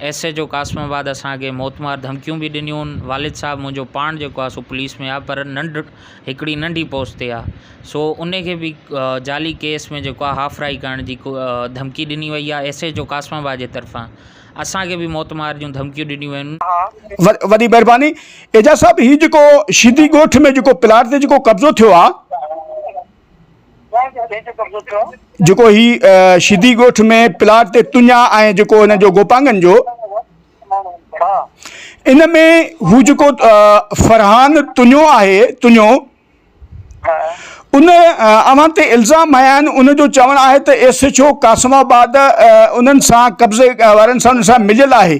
S H O Qasim آباد اسان کي موتمار ڌمڪيون به ڏنيون والد صاحب منهنجو پاڻ جيڪو آهي سو پوليس ۾ آهي پر ننڍ هڪڙي ننڍي پوسٽ تي آهي سو ان کي به جعلي ڪيس ۾ جيڪو آهي هاف فرائي ڪرڻ جي ڌمڪي ڏني وئي آهي ايس ايچ او قاسم آباد جي طرفان اسان کي به موتمار جون ڌمڪيون ڏنيون ويون آهن. وڏي مهرباني اعجاز صاحب هي جيڪو شيدي ڳوٺ ۾ جيڪو پلاٽ تي جيڪو قبضو ٿيو آ جيڪو هي شيدي ڳوٺ ۾ پلاٽ تي تنيا ۽ جيڪو هن جو گوپانگن جو ان ۾ هو جيڪو فرحان تنيو آهي تنيو ان اوهان تي الزام هنيا آهن ان جو چوڻ آهي ته S H O Qasimabad انهن سان قبضي وارن سان انهن سان مليل آهي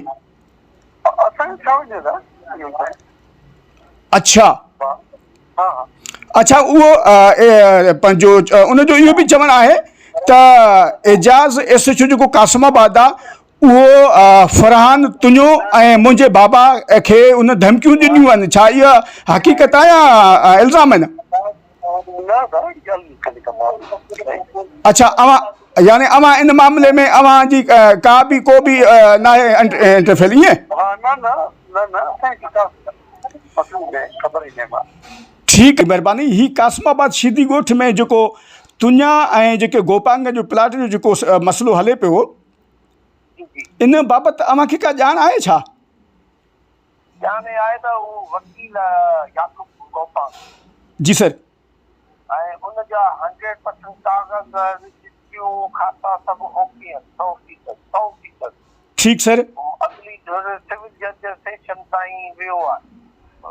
اڇا اڇا اهو پنهنجو ان جو اهو به چوڻ آهي ته اعجاز ايس ايڇ او جيڪو قاسم آباد آهي اهو فرحان تنيو ۽ منهنجي بابا کي ان ڌمڪيون ڏنيون آهن ڇا اها حقيقت آهي يا الزام آهن؟ اڇا اوهان يعني اوهان ان معاملي ۾ اوهان جي ڪا به ڪو به ناهي انٽرفيئر ائين؟ ٺيڪ مهرباني هي قاسم آباد شيدي ڳوٺ ۾ جيڪو تنيا ۽ جيڪي گوپانگ جو پلاٽ جو جيڪو مسئلو هلي پيو ان بابت اوهان کي ڪا ڄاڻ آهي ڇا؟ ڄاڻ اها آهي ته هو وڪيل يعقوب گوپانگ. جي سر. ۽ ان جا هنڊريڊ پرسنٽ ڪاغذ، رجسٽريون، کاتا سڀ اوڪي آهن، سئو فيصد، سئو فيصد. ٺيڪ سر. هو اڳلي ڌر سول جج سيشن تائين ويو آهي،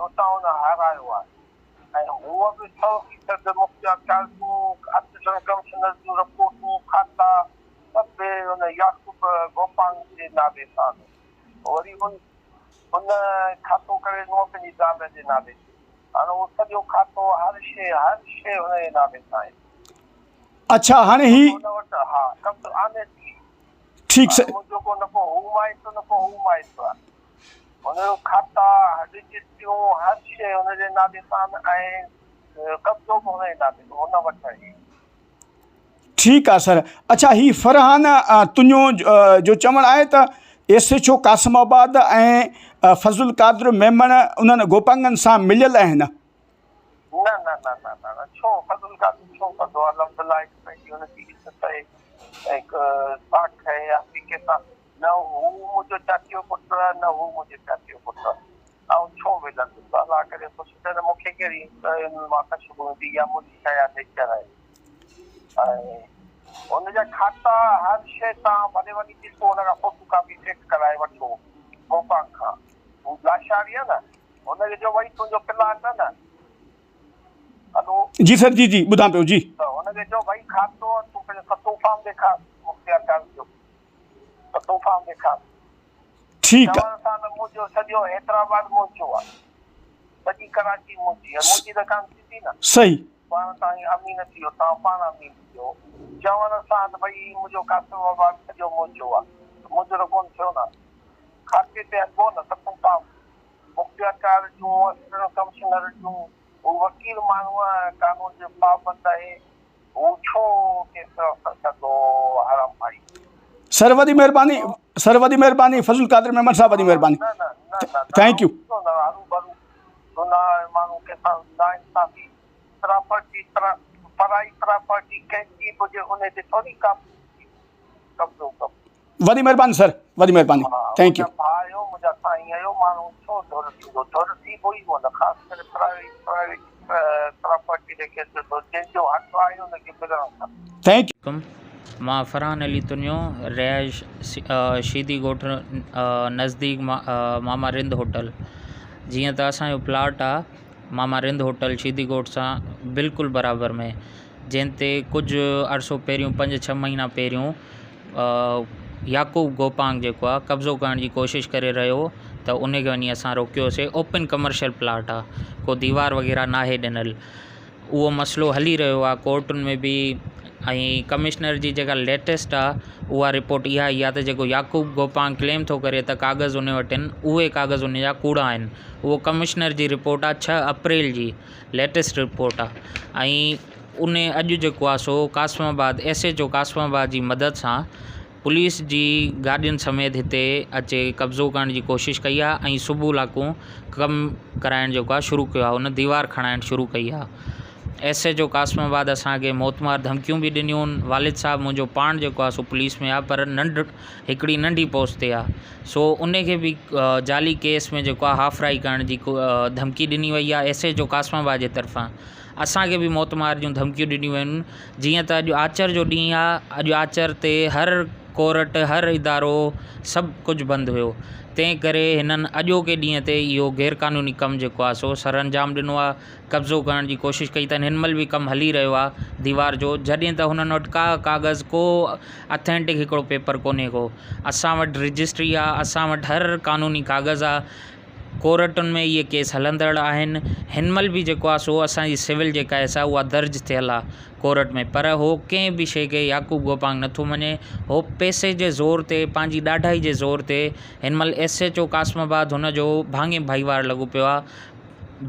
اتان هن هارايو آهي ۽ هونء به سئو فيصد مختيار چارجون، اسسٽنٽ ڪمشنر جون رپورٽون، کاتا سڀ ان يعقوب گوپانگ جي نالي سان آهن. وري ان ان کاتو ڪري ڏنو پنهنجي زال جي نالي تي. هاڻ اهو سڄو کاتو هر شيء هر شيء هن جي نالي سان آهي. اڇا هاڻي هي. ان وٽ ها سڀ آنيسٽلي. ٺيڪ سر. منهنجو ڪو نه ڪو هو مائٽ نه ڪو هو مائٽ آهي. هن جو کاتا رجسٽريون هر شيء هن جي نالي سان آهن ۽ قبضو به هن جي نالي هن وٽ آهي. ٺيڪ آ سر اڇا هي فرحان تنيو جو چوڻ آهي ته S H O Qasimabad ۽ Fazal Qadir Memon انهن گوپانگن سان مليل آهن. نه نه نه نه نه نه ڇو فضل قادر ڇو ڪندو الحمد لله هڪ پنهنجي هن جي عزت آهي هڪ ساک آهي حقيقي سان نه هو منهنجو چاچي جو پٽ آهي نه هو منهنجي چاچي جو پٽ آهي آئون ڇو ملندس الله ڪري خوش ٿئي ته مون کي ڪهڙي ان مان خشبو ايندي يا منهنجي ڇا اها نيچر آهي ۽ هن جا کاتا هر شيء تان ڀلي وڃي ڏسو هن کان فوٽو ڪاپي سيٽ ڪرائي وٺو گوپانگ کان هو لاشاري آهي نه هن کي چئو ڀائي تنهنجو پلاٽ آهي نه هلو. جي سر جي جي ٻڌان پيو جي. ته هن کي چئو ڀائي کاتو تون پنهنجو ستون فارم ڏيکار مختيار ڪار جو ستون فارم ڏيکار. ٺيڪ. چوڻ سان ته منهنجو سڄو حيدرآباد منهنجو آ. سڄي ڪراچي منهنجي آ. منهنجي ته ڪانه ٿيندي نه. صحيح. پاڻ تان ئي امين ٿي ويو. توهان پاڻ امين ٿيو. چوڻ سان ته ڀئي هي منهنجو قاسم آباد سڄو منهنجو آ. ته منهنجو ته ڪونه ٿيو نه. کاتي تي هلبو نه ته پوء پاڻ مختيارڪار جون، اسسٽنٽ ڪمشنر جون، هو وڪيل ماڻهو آ، قانون جو پابند آهي. هو ڇو ڪيس ٽرانسفر ڪندو حرام ڀائي. سر وڏي مهرباني سر وڏي مهرباني فضل قادر ميمڻ صاحب وڏي مهرباني نه نه نه نه thank you. ڏسو نه هرو ڀرو گناهه ماڻهو ڪنهن سان نا انصافي پراپرٽي پرائي پراپرٽي ڪنهن جي به هجي انهي تي ٿوري قبضو ڪبو. وڏي مهرباني سر وڏي مهرباني thank you. منهنجا ڀاء آهيو منهنجا سائين آهيو ماڻهو ڇو ڌر ٿيندو ڌر ٿيبو ئي ڪونه خاص ڪري پرائيويٽ پرائيويٽ پراپرٽي تي ڪيس ٿيندو جنهن جو حق آهي ان کي ملڻ کپي. Thank you. عليڪم مان فرحان علي تنيو رهائش شيدي ڳوٺ نزديڪ ماما رند هوٽل جيئن ته اسان جو پلاٽ آ ماما رند هوٽل شيدي ڳوٺ سان بلڪل برابر ۾ جنهن تي ڪجهه عرصو پهريون پنج ڇهه مهينا پهريون يعقوب گوپانگ جيڪو آ قبضو ڪرڻ جي ڪوشش ڪري رهيو هو ته ان کي وڃي اسان روڪيوسي اوپن ڪمرشل پلاٽ آ ڪو ديوار وغيره ناهي ڏنل اهو مسئلو هلي رهيو آ ڪورٽن ۾ به ۽ ڪمشنر جي جيڪا ليٽيسٽ آ اها رپورٽ اها ئي آ ته جيڪو يعقوب گوپانگ ڪليم ٿو ڪري ته ڪاغذ ان وٽ آهن اهي ڪاغذ ان جا ڪوڙا آهن اهو ڪمشنر جي رپورٽ آ ڇهه اپريل جي ليٽيسٽ رپورٽ آ ۽ ان اڄ جيڪو آ سو Qasimabad S H O Qasimabad جي مدد سان پوليس جي گاڏين سميت هتي اچي قبضو ڪرڻ جي ڪوشش ڪئي آهي ۽ صبح لاڪون ڪم ڪرائڻ جيڪو آهي شروع ڪيو آهي ان ديوار کڻائڻ شروع ڪئي آهي S H O Qasimabad اسان کي موتمار ڌمڪيون به ڏنيون والد صاحب منهنجو پاڻ جيڪو آهي سو پوليس ۾ آهي پر ننڍ هڪڙي ننڍي پوسٽ تي آهي سو ان کي به جعلي ڪيس ۾ جيڪو آهي هاف فرائي ڪرڻ جي ڌمڪي ڏني وئي آهي ايس ايچ او قاسم آباد جي طرفان اسان کي به موتمار جون ڌمڪيون ڏنيون ويون آهن جيئن ته اڄ آچر جو ڏينهن آهي اڄ آچر تي هر ڪورٽ هر ادارو سڀ ڪجهه بند هيو تنهن ڪري هنن اڄوڪي ڏينهن تي اهو غير قانوني ڪم جيڪو آهي سو سرانجام ڏنو آهي قبضو ڪرڻ جي ڪوشش ڪئي اٿن هن مهل به ڪم هلي رهيو آهي ديوار جو جڏهن ته هنن وٽ ڪا ڪاغذ ڪو اٿينٽڪ هڪڙو پيپر ڪونهي ڪو اسان وٽ رجسٽري آهي اسان وٽ هر قانوني ڪاغذ آهي ڪورٽن ۾ اهي ڪيس هلندڙ آهن هن مهل به جيڪو آهي سو اسان جي سول جيڪا آهي سا اها درج ٿيل آهي ڪورٽ ۾ پر هو ڪنهن به شيء کي يعقوب گوپانگ نٿو مڃي هو پئسي جي زور تي پنهنجي ڏاڍائي جي زور تي هن مهل S H O Qasimabad هن جو ڀاڱي ڀائيوار لڳو پيو آهي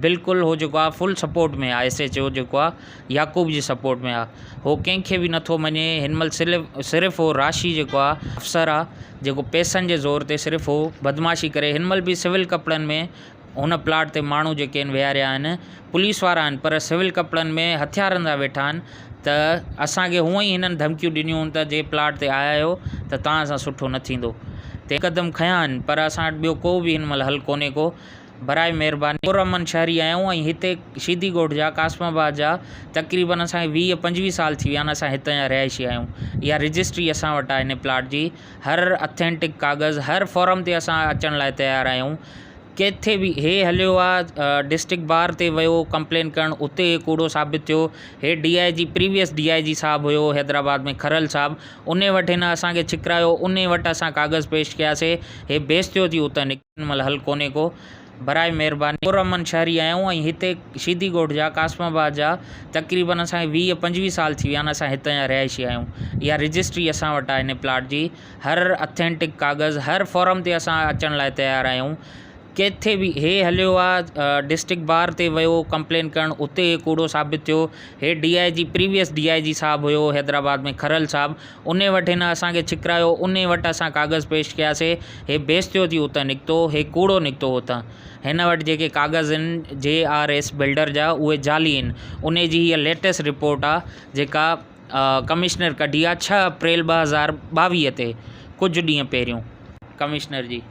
بلڪل هو جيڪو آ فل سپورٽ ۾ آ ايس ايڇ او جيڪو آ يعقوب جي سپورٽ ۾ آ هو ڪنهن کي به نٿو مڃي هن مهل صرف صرف هو راشي جيڪو آ افسر آ جيڪو پئسن جي زور تي صرف هو بدمعاشي ڪري هن مهل به سول ڪپڙن ۾ هن پلاٽ تي ماڻهو جيڪي آهن ويهاريا آهن پوليس وارا آهن پر سول ڪپڙن ۾ هٿيارن سان ويٺا آهن ته اسان کي هونئن ئي هنن ڌمڪيون ڏنيون آهن ته جي پلاٽ تي آيا آهيو ته توهان سان سٺو نه ٿيندو تي قدم کنيا آهن پر اسان وٽ ٻيو ڪو به هن مهل حل ڪونهي ڪو براء مهرباني پرامن شهري آهيون ۽ هتي شيدي ڳوٺ جا قاسم آباد جا تقريبن اسان کي 20 25 سال ٿي ويا آهن اسان هتان جا رهائشي آهيون اها رجسٽري اسان وٽ آهي هن پلاٽ جي هر اٿينٽڪ ڪاغذ هر فورم تي اسان اچڻ لاء تيار آهيون ڪٿي به هي هليو آ ڊسٽرڪٽ بار تي ويو ڪمپلين ڪرڻ اتي هي ڪوڙو ثابت ٿيو هي D I G previous D I G صاحب هيو حيدرآباد ۾ کرل صاحب انهي وٽ هن اسان کي ڇڪرايو انهي وٽ اسان ڪاغذ پيش ڪياسي هي بيستيو ٿي اتان نڪتو هن مهل حل ڪونهي ڪو براء مهرباني پرامن شهري آهيون ۽ هتي شيدي ڳوٺ جا قاسم آباد جا تقريبن اسان کي 20 25 سال ٿي ويا آهن اسان هتان جا رهائشي آهيون اها رجسٽري اسان وٽ آهي هن پلاٽ جي هر اٿينٽڪ ڪاغذ هر فورم تي اسان اچڻ لاء تيار آهيون ڪٿي به هي هليو آ ڊسٽرڪٽ بار تي ويو ڪمپلين ڪرڻ اتي هي ڪوڙو ثابت ٿيو هي D I G previous D I G صاحب هيو حيدرآباد ۾ کرل صاحب انهي وٽ هن اسان کي ڇڪرايو انهي وٽ اسان ڪاغذ پيش ڪياسي هي بيستيو ٿي اتان نڪتو هي ڪوڙو نڪتو اتان هن وٽ جيڪي ڪاغذ آهن جي آر ايس بلڊر جا اهي جعلي آهن انهي جي هيء ليٽيسٽ رپورٽ آ جيڪا ڪمشنر ڪڍي آ 6 اپريل 2022 تي ڪجهه ڏينهن پهريون ڪمشنر جي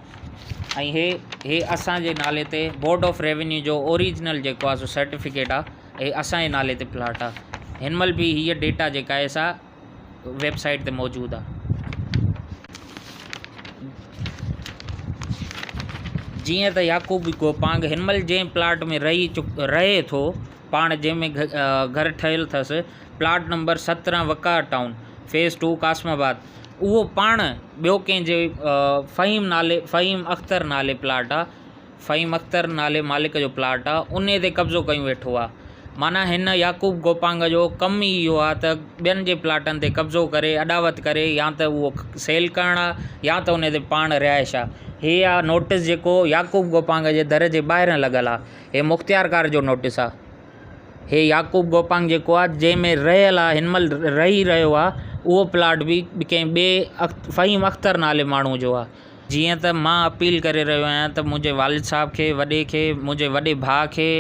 ۽ هي هي اسان جي نالي تي بورڊ آف ريونيو جو اوريجنل جيڪو آ سو سرٽيفڪيٽ آ هي اسان جي نالي تي پلاٽ آ هن مهل به هيء ڊيٽا جيڪا آهي سا ويب سائيٽ تي موجود آ. جيئن ته يعقوب گوپانگ هن مهل جنهن پلاٽ ۾ رهي رهي ٿو پاڻ جنهن ۾ گهر ٺهيل اٿس plot number 17 Waqar town phase two Qasimabad اهو پاڻ ٻيو ڪنهن جي فهيم نالي فهيم اختر نالي پلاٽ آ فهيم اختر نالي مالڪ جو پلاٽ آ انهي تي قبضو ڪيون ويٺو آ معنيٰ هن يعقوب گوپانگ جو ڪم ئي اهو آ ته ٻين جي پلاٽن تي قبضو ڪري اڏاوت ڪري يا ته اهو سيل ڪرڻ آ يا ته انهي تي پاڻ رهائش آ هي آ نوٽس جيڪو يعقوب گوپانگ جي در جي ٻاهران لڳل آ هي مختيارڪار جو نوٽس آ هي يعقوب گوپانگ جيڪو آ جنهن ۾ رهيل آ هن مهل رهي رهيو آ اهو پلاٽ به ڪنهن ٻئي فهيم اختر نالي ماڻهو جو آ. جيئن ته مان اپيل ڪري رهيو آهيان ته منهنجي والد صاحب کي وڏي کي منهنجي وڏي ڀاء کي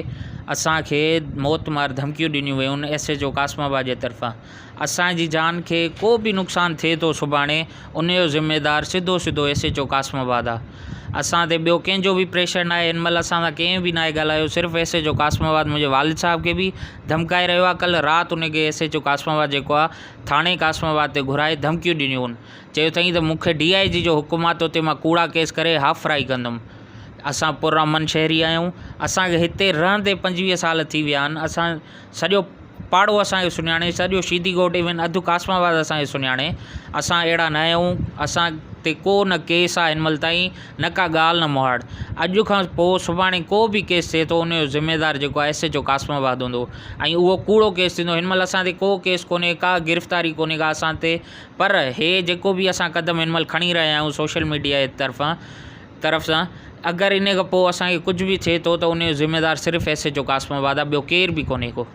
اسان کي موت مار ڌمڪيون ڏنيون ويون آهن S H O Qasimabad جي طرفان اسان جي جان کي ڪو به نقصان ٿئي ٿو سڀاڻي ان جو ذميدار سڌو سڌو S H O Qasimabad آهي اسان تي ٻيو ڪنهن جو به پريشر ناهي هن مهل اسان سان ڪنهن به ناهي ڳالهايو صرف ايس ايڇ او قاسم آباد منهنجي والد صاحب کي به ڌمڪائي رهيو آهي ڪلهه رات ان کي ايس ايڇ او قاسم آباد جيڪو آهي ٿاڻي قاسم آباد تي گهرائي ڌمڪيون ڏنيون آهن چيو اٿائين ته مون کي ڊي I جي جو حڪم آ توتي مان ڪوڙا ڪيس ڪري هاف فرائي ڪندم. اسان پر امن شهري آهيون. اسان کي هتي رهندي 25 سال ٿي ويا آهن. اسان سڄو پاڙو اسان کي سڃاڻي، سڄو شيدي ڳوٺ ايون اڌ قاسم آباد اسان کي سڃاڻي. اسان اهڙا نه آهيون. اسان تي ڪو نه ڪيس آ هن مهل تائين نه ڪا ڳالهه نه مهاڙ. اڄ کان پوء سڀاڻي ڪو به ڪيس ٿئي ٿو ان جو ذميدار جيڪو آهي ايس ايڇ او قاسم آباد هوندو ۽ اهو ڪوڙو ڪيس ٿيندو. هن مهل اسان تي ڪو ڪيس ڪونهي، ڪا گرفتاري ڪونهي ڪا اسان تي پر هي جيڪو به اسان قدم هن مهل کڻي رهيا آهيون سوشل ميڊيا جي طرفان طرف سان اگر ان کان پوء اسان کي ڪجهه به ٿئي ٿو ته ان جو ذميوار صرف ايس ايڇ او قاسم آباد آهي ٻيو ڪير به ڪونهي ڪو.